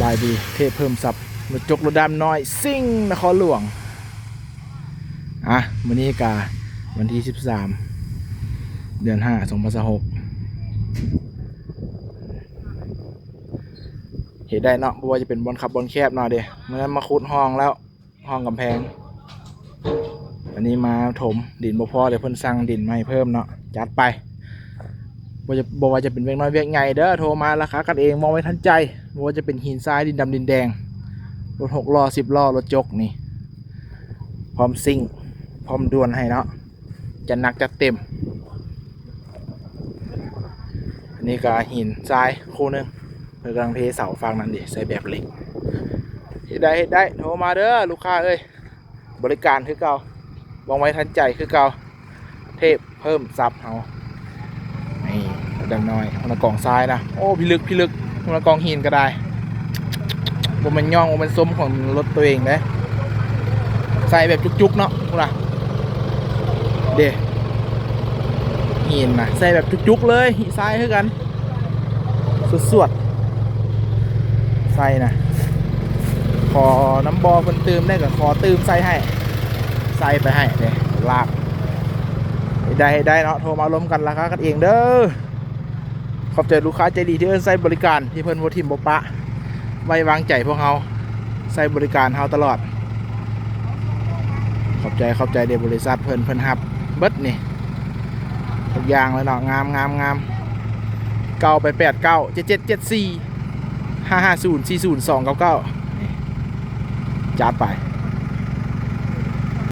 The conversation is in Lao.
ສະບາຍດີ ເທບເພີ່ມຊັບ ລົດຈົກລົດດຳນ້ອຍ ຊິງນະຄອນຫຼວງ. ອ່ະ ມື້ນີ້ກະວັນທີສິບສາມ ເດືອນຫ້າ ສອງພັນຊາວຫົກ ເຮັດໄດ້ເນາະ ບໍ່ວ່າຈະເປັນບ່ອນຄັບບ່ອນແຄບເນາະເດ້. ມື້ນັ້ນມາຂຸດຮ່ອງແລ້ວ ຮ່ອງກຳແພງ ອັນນີ້ມາຖົມ ດິນບໍ່ພໍ ດຽວເພິ່ນສັ່ງດິນມາໃຫ້ເພີ່ມເນາະ ຈັດໄປ. ບໍ່ຈະ ບໍ່ວ່າຈະເປັນວຽກນ້ອຍວຽກໃຫຍ່ເດີ ໂທມາ ລາຄາກັນເອງ ມອງໄວ້ທັນໃຈ. ບໍ່ວ່າຈະເປັນຫີນຊາຍ ດິນດຳ ດິນແດງ ລົດຫົກລໍ້ ສິບລໍ້ ລົດຈົກນີ້ ພ້ອມຊິງ ພ້ອມດ່ວນໃຫ້ເນາະ ຈັດໜັກຈັດເຕັມ. ອັນນີ້ກະຫີນຊາຍຄູ່ໜຶ່ງ ເພິ່ນກຳລັງເທເສົາຝັ່ງນັ້ນເດ ໃສ່ແບບເຫຼັກ. ເຮັດໄດ້ ເຮັດໄດ້ ໂທມາເດີລູກຄ້າເອີຍ ບໍລິການຄືເກົ່າ ວ່ອງໄວທັນໃຈຄືເກົ່າ. ເທບເພີ່ມຊັບເຮົາ ນີ້ ດຳນ້ອຍ ຫົວໜ້າກອງຊາຍນະ. ໂອ້ ພິລຶກ ພິລຶກ ຫົວໜ້າກອງຫີນກະໄດ້. ບໍ່ແມ່ນຍ່ອງ ບໍ່ແມ່ນຊົມຂອງລົດໂຕເອງເດ້ ໃສ່ແບບຈຸກໆເນາະ ພຸ້ນນະ ເດ້ ຫີນນະ ໃສ່ແບບຈຸກໆເລີຍ ຫີນຊາຍຄືກັນ ສວດໆ ໃສ່ນະ. ຂໍນຳບໍ່ເພິ່ນຕື່ມໄດ້ກະຂໍຕື່ມໃສ່ໃຫ້ ໃສ່ໄປໃຫ້ເດ້ ລາກ ເຮັດໄດ້ ເຮັດໄດ້ເນາະ. ໂທມາລົມກັນ ລາຄາກັນເອງເດີ. ຂອບໃຈລູກຄ້າໃຈດີທີ່ເອີ້ນໃຊ້ບໍລິການ ທີ່ເພິ່ນບໍ່ຖິ້ມບໍ່ປະ ໄວ້ວາງໃຈພວກເຮົາ ໃຊ້ບໍລິການເຮົາຕະຫຼອດ. ຂອບໃຈ ຂອບໃຈເດ ບໍລິສັດເພິ່ນ ເພິ່ນຮັບເບິດນີ້ ທຸກຢ່າງເລີຍເນາະ. ງາມ ງາມ ງາມ. ເກົ້າແປດແປດເກົ້າ ເຈັດເຈັດເຈັດສີ່ ຫ້າຫ້າສູນ ສີ່ສູນສອງເກົ້າເກົ້າ ນີ້ ຈັດໄປ.